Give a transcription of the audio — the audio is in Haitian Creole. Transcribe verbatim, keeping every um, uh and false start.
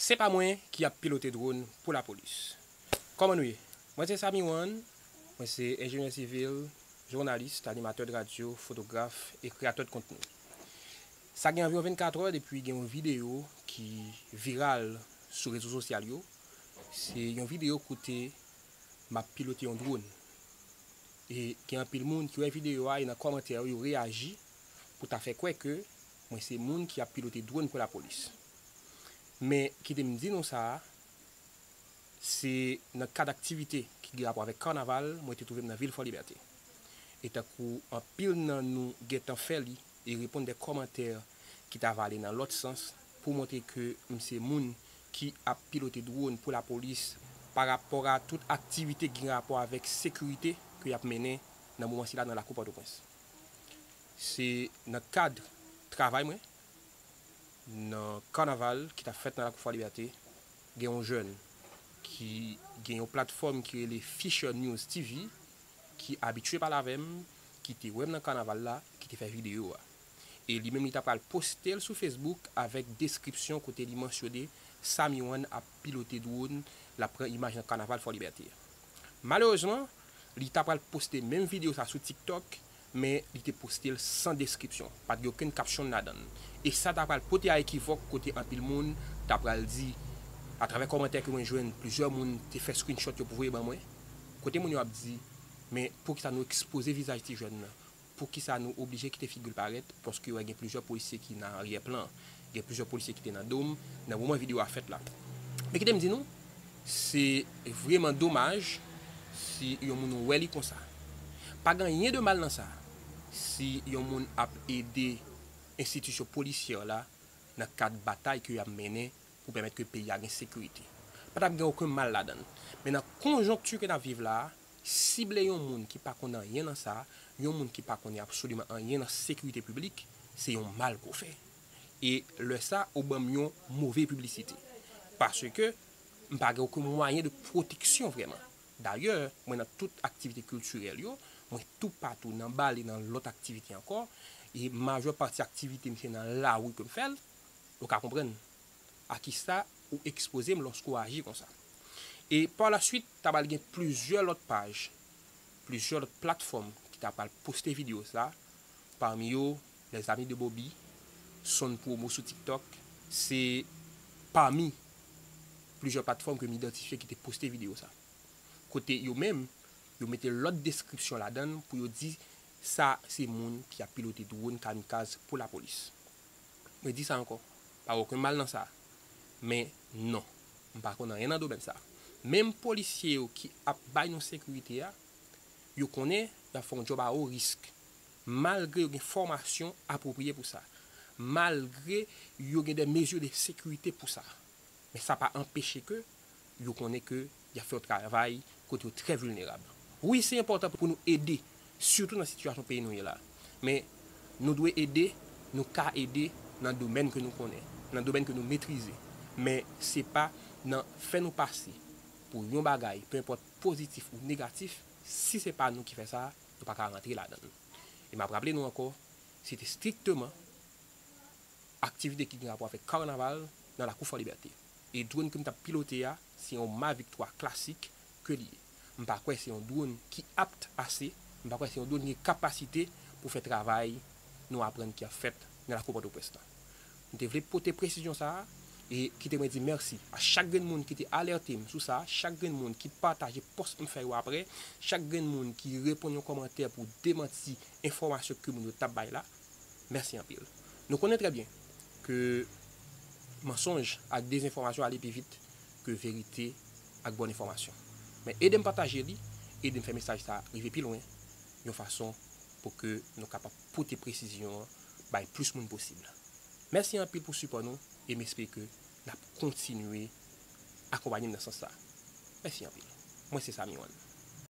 Se pa mwen ki ap pilote dwòn pou lapolis. Kòman nou ye? Mwen se Samy One, mwen se enjenyè sivil, jounalis, animatè de radyo, fotograf e kreyatè de kontni. Sa gen anviwon vennkat è depi gen yon videyo ki viral sou rezo sosyal yo. Se yon videyo kote m ap pilote yon dwòn. E gen anpil moun ki wè videyo a e nan kòmantè yo, yo reyaji pou ta fè kwè ke mwen se moun ki ap pilote dwòn pou lapolis. Men kite m di nou sa, se nan kad aktivite ki gen rapò avèk kanaval mwen te twouve m nan vil Fò Libète. E tankou anpil nan nou gentan fè li e reponn de kòmantè ki t ava ale nan lòt sans pou montre ke m se moun ki ap pilote dwòn pou lapolis pa rapò a tout aktivite ki gen rapò avèk sekirite ke y ap mennen nan moman sila nan lakou Pòtoprens. Se nan kad travay mwen, nan kanaval ki t ap fèt nan lakou Fò Libète, gen yon jèn ki gen yon platfòm ki rele Fisher News T V, ki abitye pale avè m, ki te wè m nan kanaval la, ki te fè videyo a. E li menm li ta pral poste l sou Facebook avèk deskripsyon kote li mansyone Samy One ap pilote dwòn, l ap pran imaj nan kanaval Fò Libète a. Malerezman, li ta pral poste menm videyo sa sou TikTok, men li te poste l san deskripsyon. Pa t gen okenn caption ladan l. E sa ta pral pote a ekivòk kote anpil moun ta pral di, atravè kòmantè ke mwen jwenn, plizyè moun te fè screenshot yo pou voye ban mwen, kote moun yo ap di, men poukisa nou ekspoze vizaj ti jèn nan? Poukisa nou oblije kite figi l parèt? Paske wè gen plizyè polisye ki nan aryè plan, gen plizyè polisye ki te nan do m nan moman videyo a fèt la. Men kite m di nou, se vrèman domaj si yon moun wè li konsa. Pa gen anyen de mal nan sa, si yon moun ap ede enstitisyon polisyè la nan kad batay ke y ap mennen pou pèmèt ke peyi a gen sekirite. Pa t ap gen okenn mal ladan l. Men nan konjonkti ke n ap viv la a, sible yon moun ki pa konn anyen nan sa, yon moun ki pa konnen absoliman anyen nan sekirite piblik, se yon mal ke w fè. E lè sa, ou ban m yon move piblisite. Paske m pa gen okenn mwayen de pwoteksyon vrèman. Dayè, mwen nan tout aktivite kiltirèl yo, mwen toupatou nan bal e nan lòt aktivite ankò, e majè pati aktivite m se nan lari ke m fè l, ou ka konprann a kisa ou ekspoze m lòske w aji konsa. E pa la swit, ta pral gen plizyè lòt paj, plizyè lòt platfòm ki ta pral poste videyo sa, pami yo Les Amis de Bobby, Son Promo sou TikTok, se pami plizyè platfòm ke m idantifye ki te poste videyo sa. Kote yo menm, yo mete lòt deskripsyon ladan l pou yo di sa se moun ki ap pilote dwòn kamikaz pou lapolis. Mwen di sa ankò, pa okenn mal nan sa. Men non, m pa konn anyen nan domèn sa. Menm polisye yo ki ap bay nou sekirite a, yo konnen y ap fè yon djòb a wo risk. Malgre yo gen fòmasyon apwopriye pou sa, malgre yo gen de mezi de sekirite pou sa, men sa pa anpeche ke yo konnen ke y ap fè yon travay kote yo trè vilnerab. Wi, se enpòtan pou nou ede, sitou nan sitiyasyon peyi nou ye la. Men nou dwe ede, nou ka ede nan domèn ke nou konnen, nan domèn ke nou metrize. Men se pa nan fè nou pase pou yon bagay, pe enpòt pozitif ou negatif, si se pa nou ki fè sa, nou pa ka rantre ladan l. E m ap raple nou ankò, se te strikteman aktivite ki gen rapò avèk kanaval nan lakou Fò Libète. E dwòn ke m t ap pilote a, se yon Mavic twa klasik ke li ye. M pa kwè se yon dwòn ki apt ase, m pa kwè se yon dwòn ki gen kapasite pou fè travay nou aprann ki ap fèt nan lakou Pòtoprens lan. M te vle pote presizyon sa a, e kite mwen di mèsi a chak grenn moun ki te alète m sou sa, chak grenn moun ki pataje pòs m fè yo apre, chak grenn moun ki reponn yon kòmantè pou demanti enfòmasyon ke moun yo t ap bay la. Mèsi anpil. Nou konnen trè byen ke mansonj ak dezenfòmasyon ale pi vit ke verite ak bòn enfòmasyon. Men ede m pataje li, ede m fè mesaj sa a rive pi lwen, yon fason pou ke nou kapab pote presizyon an bay plis moun posib. Mèsi anpil pou sipò nou e m espere ke n ap kontinye akonpanye m nan sans sa. Mèsi anpil. Mwen se Samy One.